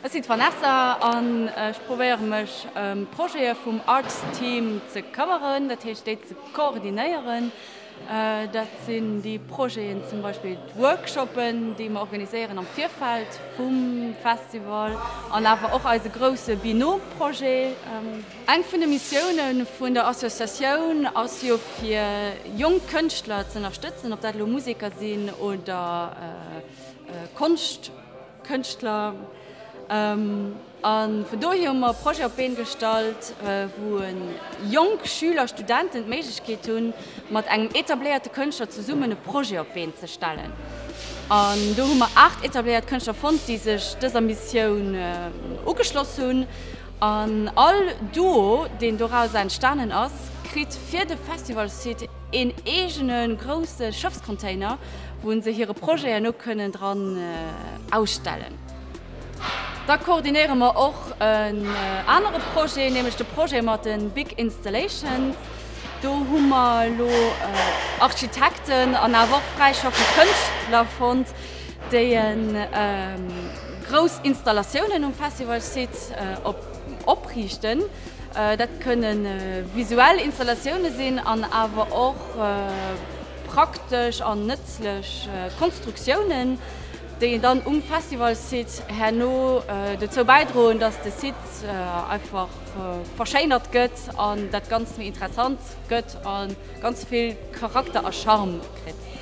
Ech sinn d'Vanessa an ech probéiere mech ëm d'Projete vum Arts Team ze këmmeren, dat heescht déi ze koordinéieren. Dat sinn déi Projeten, zum Beispill d'Workshoppen, déi mer organiséieren am Virfeld vum Festival an awer och eise grousse Binôme-Projet. Eng vun de Missioune vun der Associatioun ass jo fir jonk Kënschtler z'ënnerstëtzen, ob dat elo Museker sinn oder Konschtkënschtler. A vun dohier hu mer e Projet op d'Been gestallt, wou jonk Schüler, Studenten d'Méiglechkeet hunn, mat engem etabléierte Kënschtler zesummen e Projet op d'Been ze stellen. An do hu mer 8 etabléiert Kënschtler fonnt, déi sech dëser Missioun ugeschloss hunn. An all Duo, deen dorauser entstanen ass, kritt fir de Festivalsite een eegene grousse Schëffscontainer, wou se hire Projet herno kënnen dran ausstellen. Da koordinéiere mer och en anere Projet, nämlech de Projet mat de Big Installations. Do hu mer elo Architekten an awer och fräischaffend Kënschtler fonnt, déi grouss Installatiounen um Festivalsite opriichten. Dat kënne visuell Installatioune sinn an awer och praktesch an nëtzlech Konstruktiounen. déi dann um Festivalsite herno dozou bäidroen, dass de Site einfach verschéinert gëtt an dat Ganzt méi interessant gëtt a ganz vill Charakter a Charme kritt.